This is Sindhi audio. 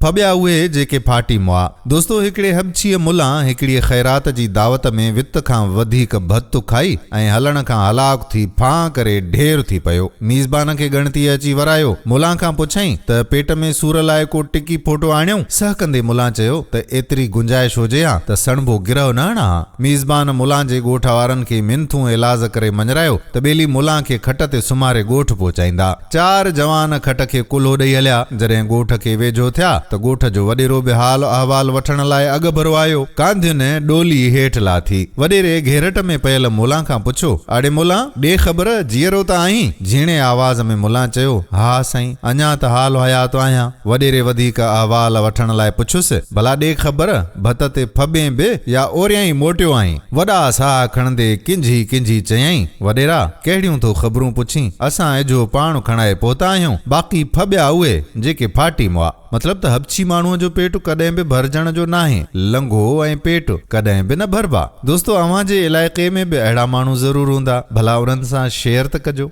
ڦٻيا اهي جيڪي ڦاٽي مئا. دوستو هڪڙي حبڇيء ملان هڪڙيء خيرات جي دعوت ۾ وت کان وڌيڪ ڀت کائي ۽ هلڻ کان هلاڪ ٿي ڦان ڪري ڍير ٿي پيو. ميزبان کي ڳڻتيء اچي ورايو. ملان کان پڇيائين ته پيٽ ۾ سور لاء ڪو ٽڪي ڦوٽو آڻيو؟ سهڪندي ملان چيو ته ايتري گنجائش هجي ها ته سڻڀو گرهه نه هڻان ها. ميزبان ملان جي ڳوٺ وارن کي منٿون ايلاز ڪري مڃرايو ته ٻيلي ملان کي کٽ تي سمهاري ڳوٺ پهچائيندا. چار جوان کٽ کي ڪلهو ڏئي هليا. جڏهن ڳوٺ کي ويجهو ٿيا ته ڳوٺ جو وڏيرو به حال احوال وٺڻ لاء اڳڀرو آيو. ڪانڌين ڏولي هيٺ لاٿي. وڏيري گهيرٽ ۾ پيل ملان کان پڇيو، اڙي ملان، ڏي خبر، جيئرو ته آهين؟ جهيڻي آواز ۾ ملان چيو، ها سائين، اڃا ته حال حيات آهيان. وڏيري وڌيڪ احوال وٺڻ لاء پڇيس، ڀلا ڏي خبر، ڀت تي ڦٻين به يا اوريان ئي موٽيو آهين؟ وڏا ساهه کڻندي ڪنجهي ڪنجهي چيائين، وڏيرا! ڪهڙيون ٿو خبرون پڇين، اسان اجهو پاڻ کڻائي پهتا آهيون، باقي ڦٻيا اهي، جيڪي ڦاٽي مئا. مطلب ته حبشي ماڻهوء جو پيٽ ڪڏهن به ڀرجڻ جو ناهي، لنگهو ۽ پيٽ ڪڏهن به نه ڀربا. دوستو اوهان جي علائقي ۾ به اهڙا ماڻهو ضرور هوندا، ڀلا انهن سان شيئر ته ڪجو.